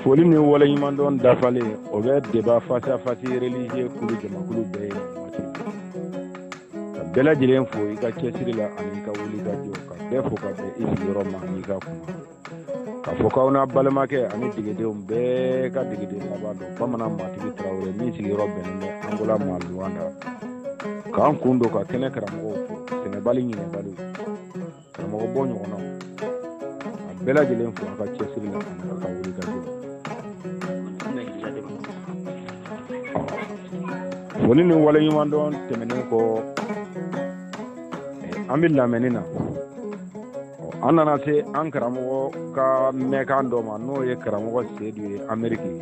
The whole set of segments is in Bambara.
Foli ni waleɲumandɔn dafalen, o bɛ débat face à face religieux kulu jamakulu bɛɛ ye nin waati in na. Ka bɛɛ lajɛlen fo i ka cɛsiri la ani i ka wulikajɔ, ka bɛɛ fo ka bɛn i sigiyɔrɔ ma ani i ka kuma, k'a fɔ k'aw n'a balimakɛ ani degedenw bɛɛ ka degeden laban don, Bamanan Matigi Tarawele, min sigiyɔrɔ bɛnnen bɛ Angola ma, Luanda. K'an kun don ka kɛnɛ karamɔgɔw fo, sɛnɛbali ɲinɛbaliw, karamɔgɔ bɔ ɲɔgɔnnaw, a bɛɛ lajɛlen fo a ka cɛsiri la ani a ka wulikajɔ. Foli ni waleɲumandɔn tɛmɛnen kɔ, an bɛ lamɛnni na. An nana se an karamɔgɔ ka mɛnkan dɔ ma, n'o ye karamɔgɔ Sedu ye Ameriki.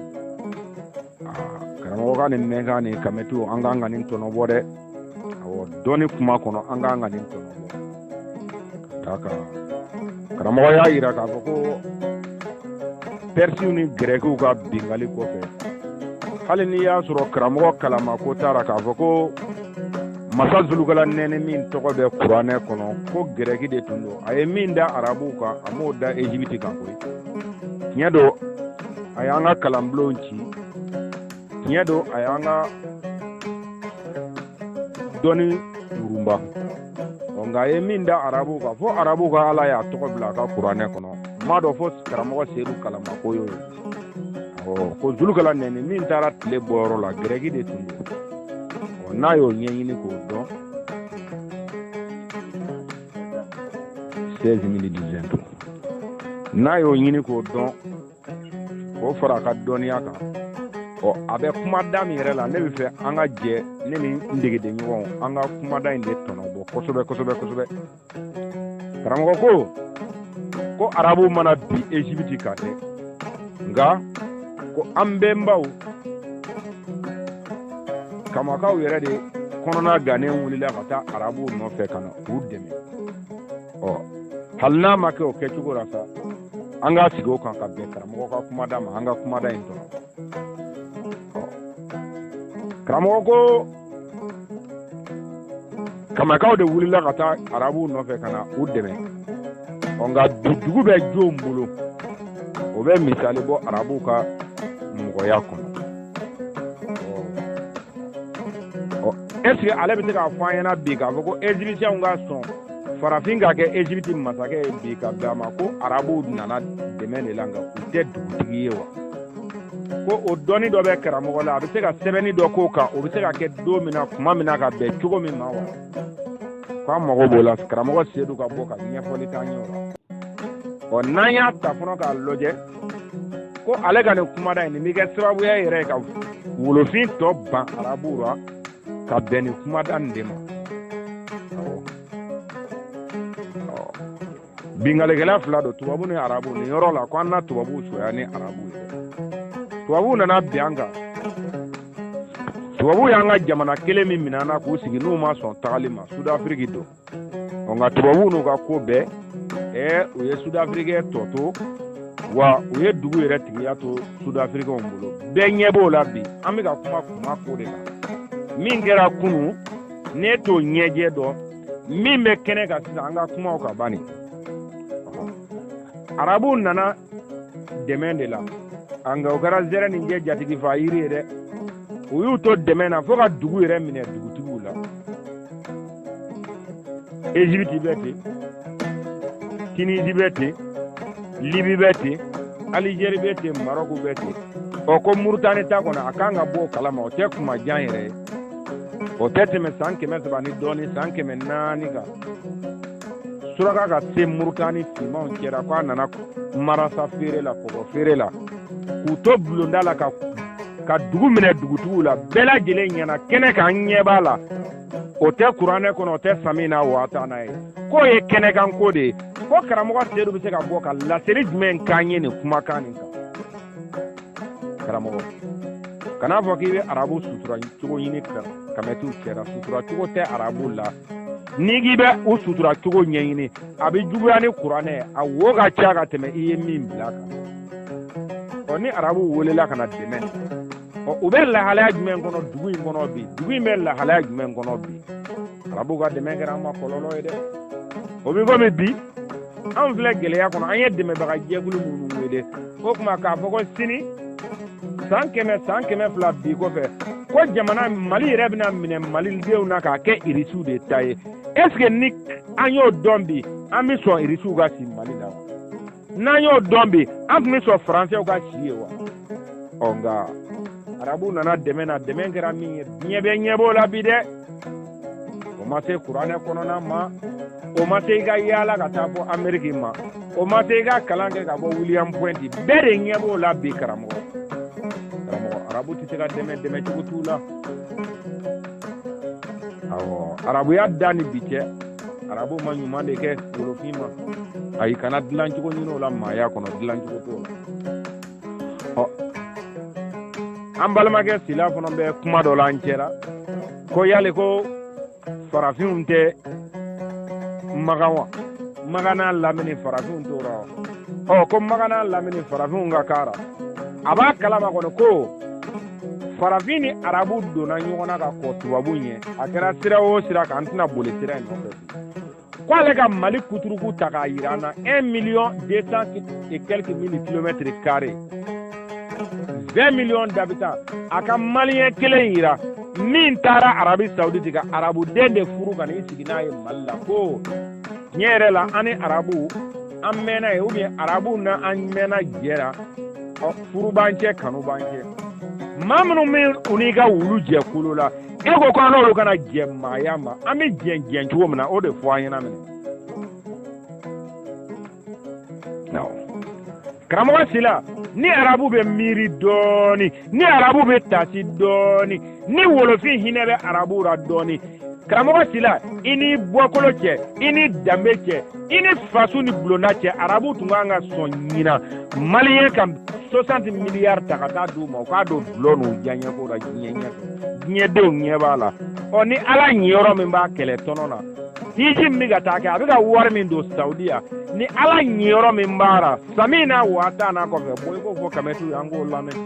Karamɔgɔ ka nin mɛnkan nin kamɛtiw, an kan ka nin tɔnɔ bɔ dɛ. Awɔ, dɔnni kuma kɔnɔ, an kan ka nin tɔnɔ bɔ ka d'a kan karamɔgɔ y'a yira k'a fɔ ko Pɛrisiw ni Gɛrɛkiw ka bingali kɔfɛ, hali n'i y'a sɔrɔ karamɔgɔ kalama ko t'a ra k'a fɔ ko masa Zulukala nɛni min tɔgɔ bɛ kuranɛ kɔnɔ, ko Gɛrɛki de tun don, a ye min da arabuw kan, a m'o da Ezibiti kan koyi. Tiɲɛ don, a y'an ka kalanbulonw ci. Tiɲɛ don, a y'an ka dɔnni wurunba. Nka a ye min da arabuw kan, fo arabuw ka Ala y'a tɔgɔ bila a ka kuranɛ kɔnɔ. N m'a dɔn fo karamɔgɔ Sedu kalama ko y'o ye. Awɔ, ko Zulukala nɛni min taara tile bɔyɔrɔ la, Gɛrɛki de tun don. Ɔ, n'a y'o ɲɛɲini k'o dɔn, 16 minutes 23, n'a y'o ɲini k'o dɔn, k'o fara a ka dɔnniya kan, ɔ, a bɛ kuma da min yɛrɛ la, ne bɛ fɛ an ka jɛ, ne ni n degeden ɲɔgɔnw, an ka kumada in de tɔnɔ bɔ kosɛbɛ kosɛbɛ kosɛbɛ. Karamɔgɔ ko ko arabuw mana bin Ezibiti kan dɛ, nka ko an bɛnbaw Kamakaw yɛrɛ de kɔnɔna gannen wulila ka taa arabuw nɔfɛ ka na k'u dɛmɛ. Ɔ, hali n'a ma kɛ o kɛcogo la sa, an k'a sigi o kan ka bɛn karamɔgɔ ka kumada ma, an ka kumada in tɔnɔ. Ɔ, karamɔgɔ ko Kamakaw de wulila ka taa arabuw nɔfɛ ka na u dɛmɛ. Ɔ, nka bi dugu bɛ jɔnw bolo? O bɛ misali bɔ arabuw ka mɔgɔya kɔnɔ. Ɔ, est ce que ale bɛ se k'a fɔ an ɲɛna bi k'a fɔ ko Égyptiens ka sɔn farafin ka kɛ Égypte masakɛ ye bi ka bɛn a ma, ko arabuw nana dɛmɛ de la, nka u tɛ dugutigi ye wa? Ko o dɔnni dɔ bɛ karamɔgɔ la, a bɛ se ka sɛbɛnni dɔ k'o kan, o bɛ se ka kɛ don min na, kuma min na, ka bɛn cogo min ma wa? K'an mago b'o la, karamɔgɔ Sedu ka bɔ ka ɲɛfɔli k'an ye o la. Ɔ, n'an y'a ta fana k'a lajɛ, ko ale ka nin kumada in, nin bɛ kɛ sababuya yɛrɛ ye ka wolofin tɔ ban arabuw la ka bɛn nin kumada nin de ma. Awɔ, bingalikɛla fila don, tubabu ni arabu. Nin yɔrɔ la, ko an na tubabuw soya ni arabu ye dɛ. Tubabuw nana bin an kan. Tubabuw y'an ka jamana kelen min minɛ an na k'u sigi, n'u ma sɔn tagali ma, Sudafiriki don. Ɔ, nka tubabuw n'u ka ko bɛɛ, u ye Sudafirikɛ tɔ to wa, u ye dugu yɛrɛ tigiya to Sudafirikɛnw bolo. Bɛɛ ɲɛ b'o la bi. An bɛ ka kuma kuma ko de kan. Min kɛra kunu, ne t'o ɲɛjɛ dɔn. Min bɛ kɛnɛ kan sisan, an ka kumaw ka ban nin. Arabuw nana dɛmɛ de la, nka o kɛra zɛrɛ ni jɛ jatigi fa yiri ye dɛ. U y'u to dɛmɛ na fo ka dugu yɛrɛ minɛ dugutigiw la. Ezibiti bɛ ten, Tinizi bɛ ten, Libi bɛ ten, Alizeri bɛ ten, Marɔku bɛ ten. Ɔ, ko Murutani ta kɔnɔ, a kan ka bɔ o kalama. O tɛ kuma jan yɛrɛ ye, o tɛ tɛmɛ san 300 ni dɔɔni, san 400 kan. Suraka ka se Murutani finmanw cɛra, ko a nana marasa feere la, kɔgɔ feere la, k'u to bulonda la ka dugu minɛ dugutigiw la, bɛɛ lajɛlen ɲɛna kɛnɛ kan, ɲɛ b'a la. O tɛ kuranɛ kɔnɔ, o tɛ sami na wa taa n'a ye. K'o ye kɛnɛkan ko de ye. Ko karamɔgɔ Sedu bɛ se ka bɔ ka laseli jumɛn k'an ye nin kumakan nin kan? Karamɔgɔ, kan'a fɔ k'i bɛ arabu sutura cogo ɲini kamɛtiw cɛra. Sutura cogo tɛ arabu la. N'i k'i bɛ u sutura cogo ɲɛɲini, a bɛ juguya ni kuranɛ ye, a wo ka ca ka tɛmɛ i ye min bila kan. Ɔ, ni arabuw welela ka na dɛmɛ, ɔ, u bɛ lahalaya jumɛn kɔnɔ dugu in kɔnɔ bi? Dugu in bɛ lahalaya jumɛn kɔnɔ bi? Arabuw ka dɛmɛ kɛra an ma kɔlɔlɔ ye dɛ. O bɛ komi bi Anw filɛ gɛlɛya kɔnɔ, an ye dɛmɛbaga jɛkulu minnu wele, o tuma k'a fɔ ko sini san 100, san 200 bi kɔfɛ, ko jamana Mali yɛrɛ bɛna minɛ malidenw na k'a kɛ irisiw de ta ye. Est ce que ni an y'o dɔn bi, an bɛ sɔn irisiw ka si Mali la wa? N'an y'o dɔn bi, an tun bɛ sɔn faransɛw ka si yen wa? Ɔ nka arabuw nana dɛmɛ na, dɛmɛ kɛra min ye, diɲɛ bɛɛ ɲɛ b'o la bi dɛ. O ma se kuranɛ kɔnɔna ma, o ma se i ka yaala ka taa fɔ Ameriki ma, o ma se i ka kalan kɛ ka bɔ William Point, bɛɛ de ɲɛ b'o la bi. Karamɔgɔ, karamɔgɔ, arabu tɛ se ka dɛmɛ, dɛmɛ cogo t'u la. Awɔ, arabuya da ni bi cɛ, arabu ma ɲuman de kɛ wolofin ma. Ayi, kana dilancogo ɲini o la maaya kɔnɔ, dilancogo t'o la. Ɔ an balimakɛ Sila fana bɛ kuma dɔ la an cɛra, ko yali ko farafinw tɛ Makan wa? Makan n'a lamini farafinw t'o ra wa? Ɔ ko Makan n'a lamini farafinw ka kan ra. A b'a kalama kɔni ko farafin ni arabu donna ɲɔgɔn na ka kɔn tubabu ɲɛ. A kɛra sira o sira kan, an tɛna boli sira in nɔfɛ bi. Ko ale ka Mali kuturuku ta k'a yira an na, 1 million 200 et quelques mille kilomètres carrés, 20 millions d'habitants, a ka maliyɛn kelen yira min taara Arabi Saoudite ka arabuden de furu ka n'i sigi n'a ye Mali la. Ko tiɲɛ yɛrɛ la, an ni arabu an mɛnna yen, ou bien arabu na an mɛnna jɛ la, ɔ furu b'an cɛ, kanu b'an cɛ. Maa minnu bɛ u n'i ka wulu jɛ kolo la, e ko k'an n'olu kana jɛ maaya ma, an bɛ jɛ jɛ cogo min na, o de fɔ an ɲɛna minɛ. Karamɔgɔ Sila, ni arabu bɛ miiri dɔɔni, ni arabu bɛ taasi dɔɔni, ni wolofin hinɛ bɛ arabu la dɔɔni, karamɔgɔ Sila, i ni bɔkolo cɛ, i ni danbe cɛ, i ni faso ni bulonda cɛ, arabu tun kan ka sɔn ɲinan maliyɛn ka 60 miliyari ta ka taa d'u ma, u k'a don dulɔ n'u diyaɲɛko la diɲɛ ɲɛfɛ, diɲɛdenw ɲɛ b'a la. Ɔ ni Ala ɲiyɔrɔ min b'a kɛlɛ tɔnɔ na, hiji min bɛ ka taa kɛ, a bɛ ka wari min don Saudiya, ni Ala ɲiyɔrɔ min b'a la sami n'a waa tan n'a kɔfɛ, bɔ i k'o fɔ kamɛtiw ye, an k'o lamɛn.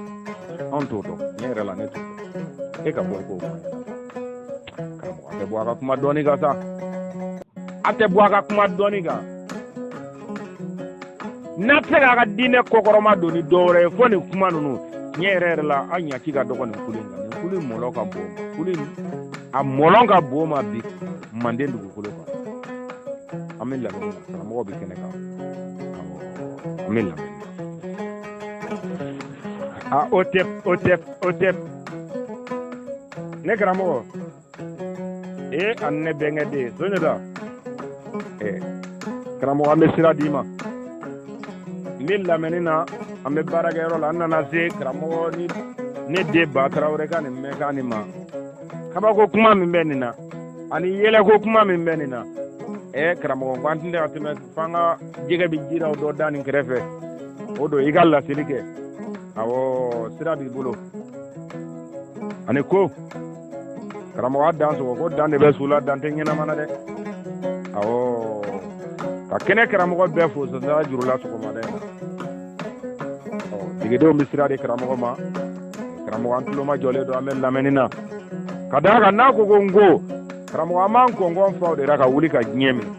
Anw t'o dɔn, tiɲɛ yɛrɛ la, ne t'o dɔn. E ka bɔ i k'o fɔ an ɲɛna. Karamɔgɔ, a tɛ bɔ a ka kuma dɔɔni kan sa, a tɛ bɔ a ka kuma dɔɔni kan. N'a tɛ se k'a ka diinɛ kɔkɔrɔma don ni dɔ wɛrɛ ye fo nin kuma ninnu, tiɲɛ yɛrɛ yɛrɛ la, an ɲaci ka dɔgɔ nin kulu in kan. Nin kulu in mɔlɔ ka bon ma, kulu in a mɔlɔn ka bon ma bi manden dugukolo kan. An bɛ lamɛnni na, karamɔgɔ bɛ kɛnɛ kan, an bɛ lamɛnni na. A o tɛ, o tɛ, o tɛ ne karamɔgɔ ee ani ne bɛnkɛ den Sunjata. Ee karamɔgɔ, an bɛ sira d'i ma. N bɛ lamɛnni na, an bɛ baarakɛyɔrɔ la. An nana se karamɔgɔ ni ne den Ba Tarawele ka nin mɛnkan nin ma. Kabako kuma min bɛ nin na ani yɛlɛko kuma min bɛ nin na, ee karamɔgɔ, ko an tɛ ka tɛmɛ f'an ka jɛgɛ bɛ jiraw dɔ da nin kɛrɛfɛ. O don i ka laseli kɛ. Awɔ, sira b'i bolo. Ani ko karamɔgɔ, a dan sɔgɔ ko dan de bɛ su la, dan tɛ ɲɛnama na dɛ. Awɔ, ka kɛnɛ karamɔgɔ bɛɛ fo sɔsara juru la sɔgɔmada in na. Ɔ degedenw bɛ sira di karamɔgɔ ma. Karamɔgɔ, an tuloma jɔlen don, an bɛ lamɛnni na ka d'a kan n'a ko ko n ko karamɔgɔ, an b'an kɔnkɔn faw de la ka wuli ka diɲɛ minɛ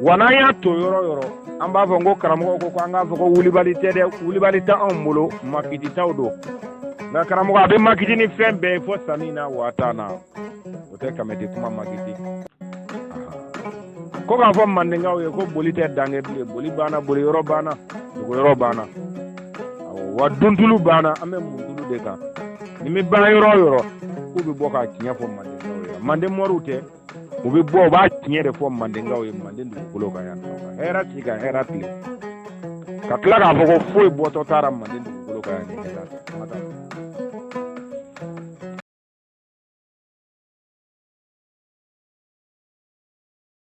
wa. N'an y'a to yɔrɔ yɔrɔ, an b'a fɔ n ko karamɔgɔ ko an k'a fɔ ko wulibali tɛ dɛ, wulibali tɛ anw bolo, makititaw don. Nka karamɔgɔ, a bɛ makiti ni fɛn bɛɛ ye fo sami na waata na, o tɛ kamɛti kuma makiti. Ko k'a fɔ mandenkaw ye ko boli tɛ dange bilen, boli banna, boli yɔrɔ banna, dogo yɔrɔ banna, wa duntulu banna, an bɛ muntulu de kan. Nin bɛ ban yɔrɔ o yɔrɔ, k'u bɛ bɔ k'a tiɲɛ fɔ mandenkaw ye. Manden moriw tɛ, u bɛ bɔ, u b'a tiɲɛ de fɔ mandenkaw ye manden dugukolo kan yan nɔ, ka hɛrɛ ci, ka hɛrɛ tilen, ka tila k'a fɔ ko foyi bɔtɔ taara manden dugukolo kan yan.